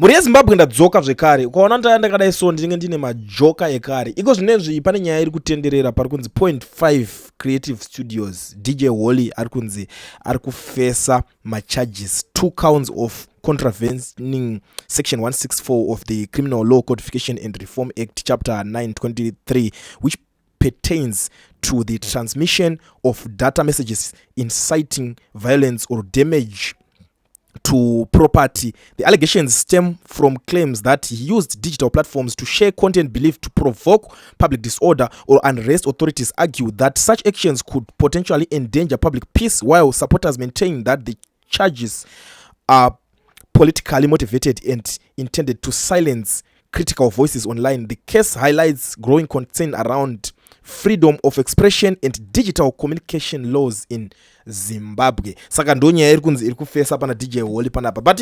Mhuri yeZimbabwe, ndadzoka zvekare. Ukaona ndaya ndakadai so, ndinenge ndine majoka ekare. Iko zvinezvi pane nyaya iri kutenderera pari kunzi Point 5 Creative Studios, DJ Holly ari kunzi ari kufesa macharges, two counts of contravening section 164 of the Criminal Law Codification and Reform Act, chapter 923, which pertains to the transmission of data messages inciting violence or damage to property. The allegations stem from claims that he used digital platforms to share content believed to provoke public disorder or unrest. Authorities argue that such actions could potentially endanger public peace, while supporters maintain that the charges are politically motivated and intended to silence critical voices online. The case highlights growing concern around freedom of expression and digital communication laws in Zimbabwe. Saka ndo nyaya iri kunzi iri kufesa pana DJ Holly panapa. But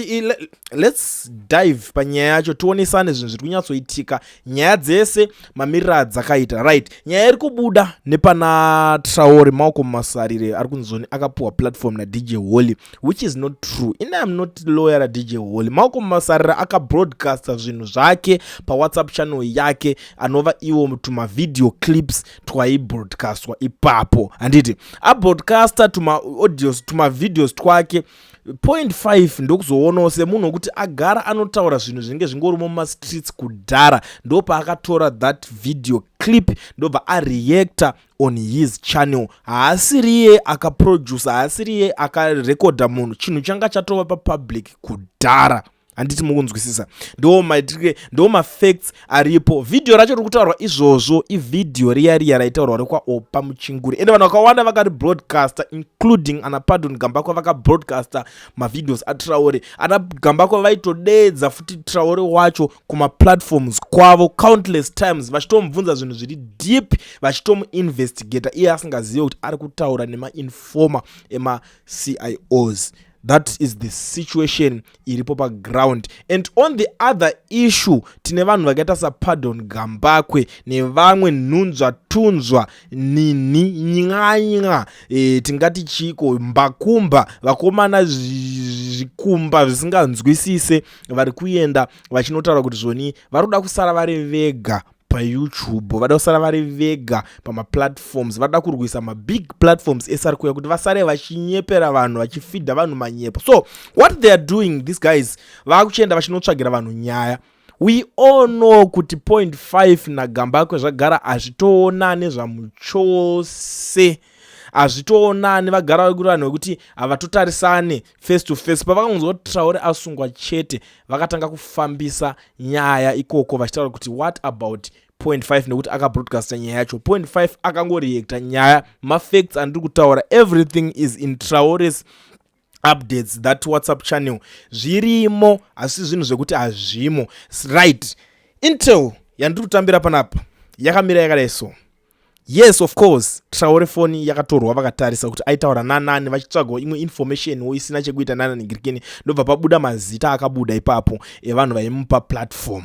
let's dive panyaya yacho, tionesane zvinhu zviri kunyatsoitika, nyaya dzese mamiriro adzakaita. Right, nyaya iri kubuda nepana Traore, Malcolm Masarire ari kunzoni akapuhwa platform naDJ Holly, which is not true. In am not lawyer raDJ Holly. Malcolm Masarire akabroadcasta zvinhu zvake paWhatsApp channel yake, anova iwo tumavideo clips twaibroadcastwa ipapo, handiti? Abroadcasta tumaaudios, tumavideos twake. Point 5 ndokuzoonawo semunhu wekuti agara anotaura zvinhu zvinenge zvingorimo mumastreets kudhara, ndopaakatora that video clip, ndobva areacta on his channel. Haasiriye akaproduca, haasiriye akarekodha munhu. Chinhu changa chatova papublic kudhara, handiti mukunzwisisa? Ndo maitike, ndo mafacts aripo. Vhidhiyo racho riri kutaurwa izvozvo ivhidhiyo riya riya raitaurwa rekwaOpa Muchinguri, ende vanhu vakawanda vakaribroadcasta, including ana Pardon Gambakwa. Vakabroadcasta mavideos aTraore. Ana Gambakwa vaitodedza futi Traore wacho kumaplatforms kwavo countless times, vachitomubvunza zvinhu zviri deep, vachitomuinvestigata, iye asingazivi kuti ari kutaura nemainformer emaCIOs. That is the situation iripo paground. And on the other issue, tine vanhu vakaita saPardon Gambakwe nevamwe nhunzva tunzva, nini nyanya, tingati chiko, mbakumba, vakomana zvikumba zvisinganzwisise, vari kuenda vachinotaura kuti zvoni vari kuda kusara vari vega paYouTube, vada kusara vari vega pamaplatforms, vada kurwisa mabig platforms ese ari kuuya, kuti vasare vachinyepera vanhu, vachifidha vanhu manyepo. So what they are doing, these guys, vaakuchienda vachinotsvagira vanhu nyaya. We all know kuti Point 5 naGambakwe zvagara hazvitoonani zvamuchose, hazvitoonani. Vagara kuri vanhu vekuti havatotarisane face to face. Pavakanzwa kuti Traore asungwa chete, vakatanga kufambisa nyaya ikoko, vachitaura kuti what about Point 5, nekuti akabroadcasta nyaya yacho. Point 5 akangoreacta nyaya. Mafacts andiri kutaura, everything is in Traores updates, that WhatsApp channel, zvirimo. Asi zvinhu zvekuti hazvimo. Right, intel yandiri kutambira panapa yakamira yakadai so. Yes, of course, Traore foni yakatorwa, vakatarisa kuti aitaura nanani, vachitsvagawo imwe information wo isina chekuita nananingirikini, ndobva pabuda mazita akabuda ipapo evanhu vaimupa platform.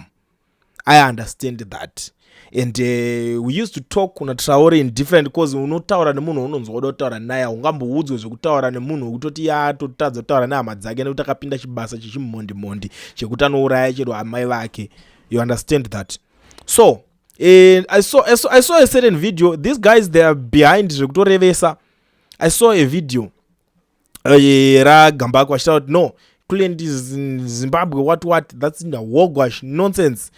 I understand that, and we used to talk kuna Traore in different, cause unotaura nemunhu unonzwa kuda kutaura naye. Haungamboudzwe zvekutaura nemunhu wekutoti yatotadza kutaura nehama dzake, nekuti akapinda chibasa chechimondimondi chekuti anouraya chero amai vake. You understand that? So I saw a certain video. These guys, they are behind zvekutorevesa. I saw a video raGambakwe achitaura kuti no, Client is in Zimbabwe, what what. That's in the hogwash, nonsense.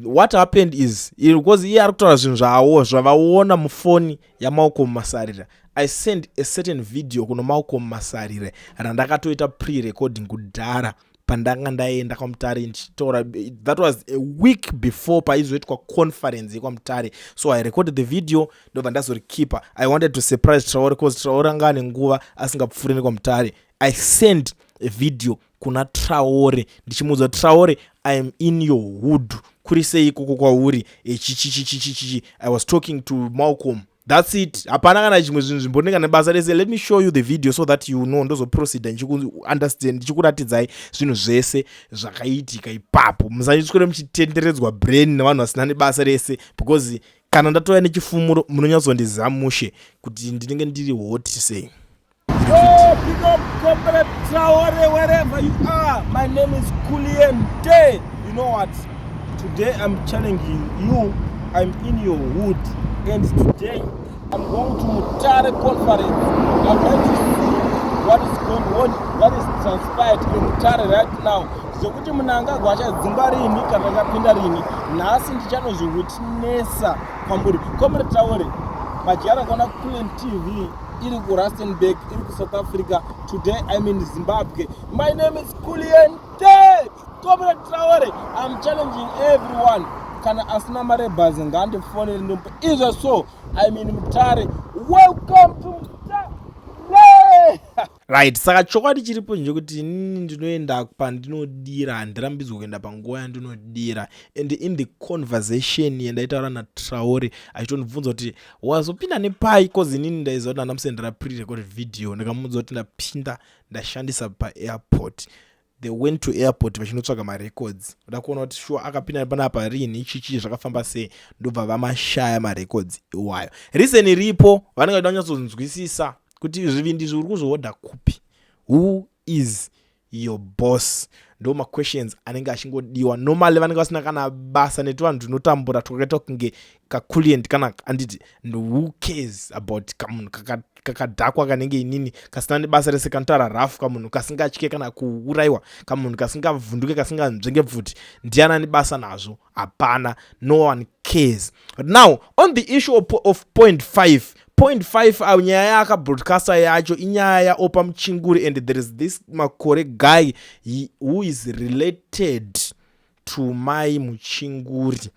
What happened is, because iye ari kutaura zvinhu zvavo zvavaona mufoni yaMalcolm Masarira. I send a certain video kuno Malcolm Masarira randakatoita pre-recording kudhara pandanga ndaenda kwaMutare ndichitaura. That was a week before paizoitwa conference yekwaMutare. So I recorded the video, ndobva ndazorikipa. I wanted to surprise Traore, because Traore anga ane nguva asingapfuuri nekwamutare. I send a video kuna Traore ndichimuudza, "Traore, I am in your hood. Kuri sei ikoko kwauri?" Chichichichichichi, I was talking to Malcolm. That's it, hapana kana chimwe zvinhu zvimbonenga nebasa rese. Let me show you the video so that you know. Ndozoproceda ndichikuunderstand, ndichikuratidzai zvinhu zvese zvakaitika ipapo. Musanyitswere muchitenderedzwa brain nevanhu vasina nebasa rese, because kana ndatouya nechifumuro, munonyatsondiziva mushe kuti ndinenge ndiri hot sei. Yo, big up Comrade Traore, wherever you are. My name is Kulliant Day. You know what? Today I'm challenging you. I'm in your hood. And today I'm going to Mutare conference. I'm going to see what is going on, what is transpired in Mutare right now. Zvekuti Mnangagwa achadzingwa rini kana achapinda rini, nhasi ndichanozviwitnessa kwamburi. Comrade Traore, majara kuona Kulliant TV iri kuRustenburg, iri kuSouth Africa. Today I'm in Zimbabwe. My name is Kulliant Day. Comrade Traore, I'm challenging everyone. Kana asina marebhazi, ngaandifonere ndombo izvo. So I'm in Mutare. Welcome to Mutare. Right, saka chokwadi chiripo ndechekuti inini ndinoenda pandinodira, handirambidzwa kuenda panguva yandinodira. And in the conversation yandaitaura naTraore, achitondibvunza kuti wazopinda nepai, 'cause inini ndaiziva kuti ndandamusendera pre-record video. Ndikamuudza kuti ndapinda, ndashandisa paairport. They went to airport vachinotsvaga marecords, kuda kuona kuti sure akapinda panapa rini, chichi zvakafamba sei. Ndobva vamashaya marecords iwayo. Reason iripo, vanenge vachida kunyatsonzwisisa kuti zvivindi zviri kuzohodha kupi, who is your boss. Ndo maquestions anenge achingodiwa. Normally vanenge vasina kana basa netuvanhu tunotambura twakaita kunge kaCulliant kana, anditi? Who cares about kamunhu kakadhakwa kanenge inini, kasina nebasa rese, kanotaura rafu, kamunhu kasingatye kana kuurayiwa, kamunhu kasingavhunduke, kasinganzvenge pfuti? Ndiani ane basa nazvo? Hapana. No one cares. But now on the issue of point 5, point 5, nyaya yaakabroadcasta yacho inyaya yaOppah Muchinguri. And there is this Makore guy who is related to Mai Muchinguri.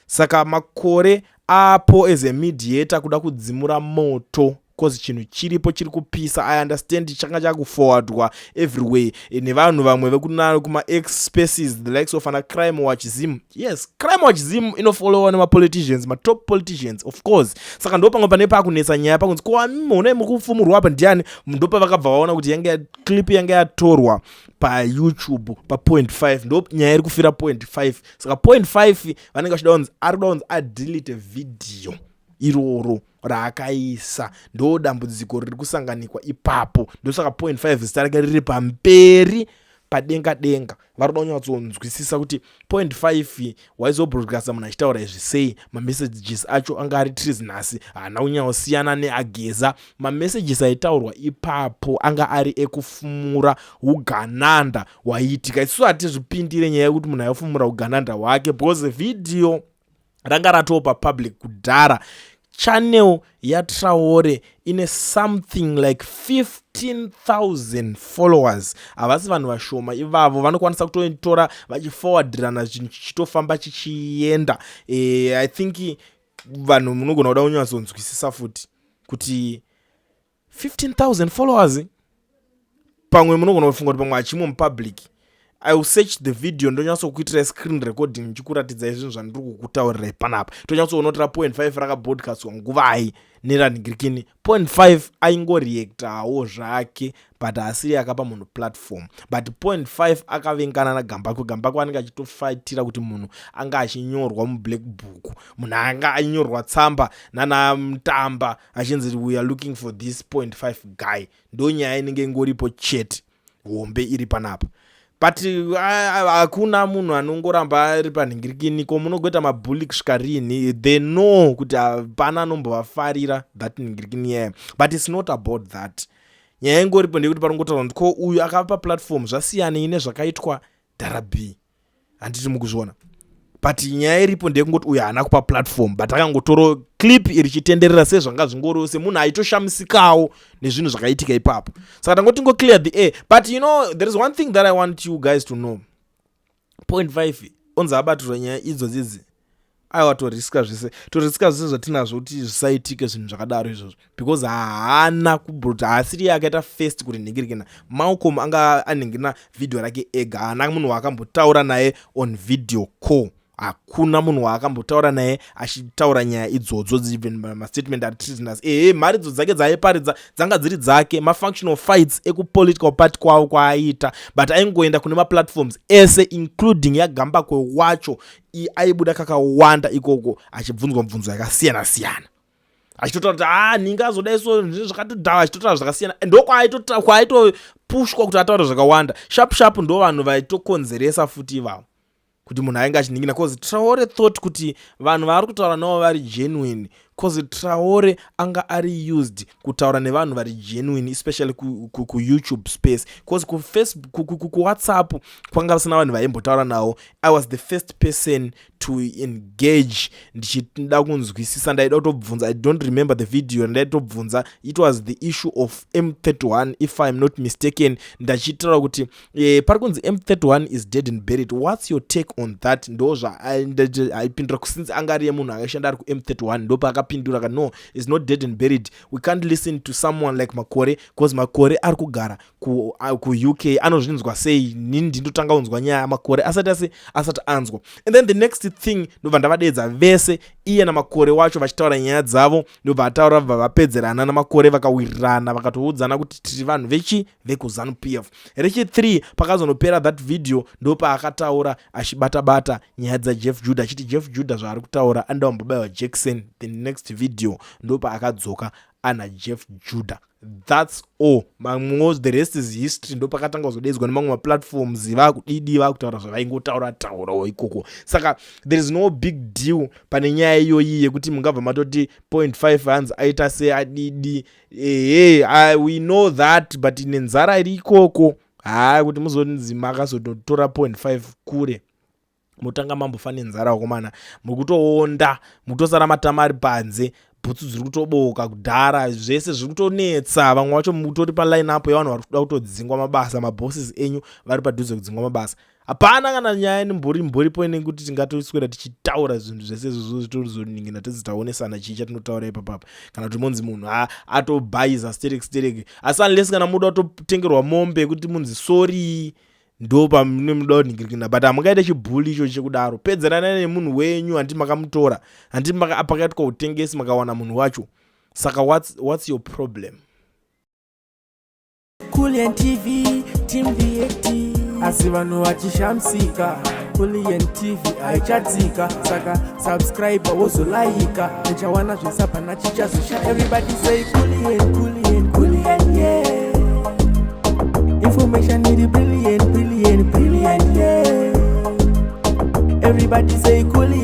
Saka Makore apo as a mediator kuda kudzimura moto, 'cause chinhu chiripo chiri kupisa. I understand changa chakuforwardwa everywhere nevanhu vamwe vekuma-X spaces, the likes of ana Crime Watch Zim. Yes, Crime Watch Zim inofollowa nemapoliticians, matop politicians, of course. Saka ndo pamwe pane pakunetsa nyaya, pakunzi ko munhu muri kufumurwa apa ndiani? Ndopavakabva vaona kuti yanga clip yanga yatorwa paYouTube pa point 5. Ndo nyaya iri kufira point 5. Saka point 5 vanenge vachida kunzi, ari kuda kunzi adelete video iroro raakaisa. Ndo dambudziko riri kusanganikwa ipapo. Ndosaka point 5 zita rake riri pamberi padenga denga. Vari kuda kunyatsonzwisisa kuti point 5 waizobroadcasta munhu achitaura izvi sei. Mamessages acho anga ari treasonous, haana kunyanyosiyana neaGeza. Mamessages aitaurwa ipapo anga ari ekufumura ugananda hwaiitika. Isusu hatizvipindire nyaya yekuti munhu aifumura ugananda hwake, because vhidhiyo ranga ratopa public kudhara. Channel yaTraore ine something like 15,000 followers. Havasi vanhu vashoma ivavo. Vanokwanisa kutotora vachiforwardhirana, chinhu chichitofamba chichienda. I think vanhu munogona kuda kunyatsonzwisisa futi kuti 15,000 followers, pamwe munogona kufunga kuti pamwe hachimo mupublic. I will search the video, ndonyatsokuitirai screen recording ndichikuratidzai zvinhu zvandiri kukutaurirai panapa. Tonyatsoona kuti ra point 5 rakabroadcastwa nguvai neranhingirikini. Point 5 aingoreactawo zvake, but asiri akapa munhu platform. But point 5 akavengana naGambakwe. Gambakwe anenge achitofaitira kuti munhu anga achinyorwa mublack book, munhu anga ainyorwa tsamba nana Mutamba achinzi, "We are looking for this point 5 guy." Ndo nyaya inenge ingoripo chete hombe iri panapa. But hakuna munhu anongoramba ari panhingirikini. Ko munogoita mabhuli kusvika rini? They know kuti hapana anombovafarira that nhingirikini yaya. But it's not about that. Nyaya ingoripo ndeyekuti paringotaura kuti ko uyu akapa platform, zvasiyanei nezvakaitwa Dara B, handiti mukuzviona? But nyaya iripo ndeyekungoti uyu haana kupa platform, but akangotora clip richitenderera sezvanga zvingoriwo, semunhu aitoshamisikawo nezvinhu zvakaitika ipapo. Saka tangoti ngoclear the air. But you know, there is one thing that I want you guys to know. Point 5 onzi abatirwa nyaya idzodzidzi, aiwa, toriska zvese, toriska zvese zvatinazvo kuti zvisaitike zvinhu zvakadaro izvozvo, because haana kubrota. Haasiri akaita first kuti nhingirikina. Malcolm anga anhingirina vhidhiyo rake ega. Haana munhu waakambotaura naye on video call. Hakuna munhu waakambotaura naye achitaura nyaya idzodzo, even mastatement ari treasonous. Ehe, mharidzo dzake dzaaiparidza dzanga dziri dzake, mafunctional fights ekupolitical party kwavo kwaaiita, but aingoenda kune maplatforms ese, including yaGambakwe wacho. Aibuda kakawanda ikoko achibvunzwa mibvunzo yakasiyana siyana. Achitotaura kuti, "Ah, ninga azodai so, zvakatodhawa," achitotaura zvakasiyana. Ndo kwaaitopushwa kuti ataure zvakawanda. Sharp sharp, ndo vanhu vaitokonzeresa futi ivavo kuti munhu ainge achiningina, 'cause Traore thought kuti vanhu vaari kutaura navo vari genuine, 'cause Traore anga ari used kutaura nevanhu vari genuine, especially kuYouTube ku space, 'cause kuFacebook, kuWhatsApp kwanga kusina vanhu vaimbotaura navo. I was the first person to engage ndichida kunzwisisa. Ndaida kutobvunza, I don't remember the video ndaitobvunza. It was the issue of M31, if I'm not mistaken. Ndachitaura kuti pari kunzi M31 is dead and buried, what's your take on that? Ndo zvaaipindura kusinzi anga ari yemunhu akashanda ari kuM31. Ndo paakapindura ka, "No, is not dead and buried. We can't listen to someone like Makore, because Makore ari kugara kuUK ku anozvinzwa sei? Nini ndindotanga kunzwa nyaya Makore asati ase asati anzwa." And then the next thing, ndobva ndavadedza vese, iye naMakore wacho, vachitaura nyaya dzavo. Ndobva ataura, bva vapedzerana naMakore, vakawirirana, vakatoudzana kuti tiri vanhu vechi vekuZANU PF. Rechi3, pakazonopera that video, ndopaakataura achibata-bata nyaya dzaJeff Judah, achiti Jeff Judah zvaari kutaura anoda kumbobayiwa Jackson. The next video, ndopaakadzoka ana Jeff Judah. That's all. Mamwewo, the rest is history. Ndo pakatanga kuzodedzwa nemamwe maplatforms, vaakudidi, vaakutaura zvavaingotaura taurawo ikoko. Saka there is no big deal pane nyaya iyoyi yekuti mungabva matoti point 5 hanzi aita seadidi. Ehe, we know that, but nenzara iri ikoko, haa, kuti muzonzi makazototora point 5 kure, motanga mambofa nenzara. Vakomana, muri kutoonda, muri kutosara matama ari panze, bhutsu dziri kutoboka kudhara, zvese zviri kutonetsa. Vamwe vacho mutori paline up yevanhu vari kuda kutodzingwa mabasa, mabosses enyu vari padhuze kudzingwa mabasa. Hapana kana nyaya nembori mboripo inenge kuti tingatoswera tichitaura zvinhu zvese izvozvo, zvitozoningira todzi taonesana chii chatinotaura ipapapa, kana kuti monzi munhu atobhaiza sterek sterek. Asi unless kana muda kutotengerwa mombe yekuti munzi sorry, ndo pamune muda kuningirikina, but hamungaite chibhuli icho chekudaro. Pedzeranai nemunhu wenyu. Handi makamutora? Handi pakaitwa utengesi, makawana munhu wacho? Saka what's your problem? Kulian TV, Team VAT. Asi vanhu vachishamisika, Kulian TV haichatsika. Saka subscribe, wozolaika, uchawana zvese, hapana chichazosha. Everybody say Kulian, Kulian, Kulian, yeah. Information iri brilliant, brilliant, brilliant, yeah. Everybody say Kulian.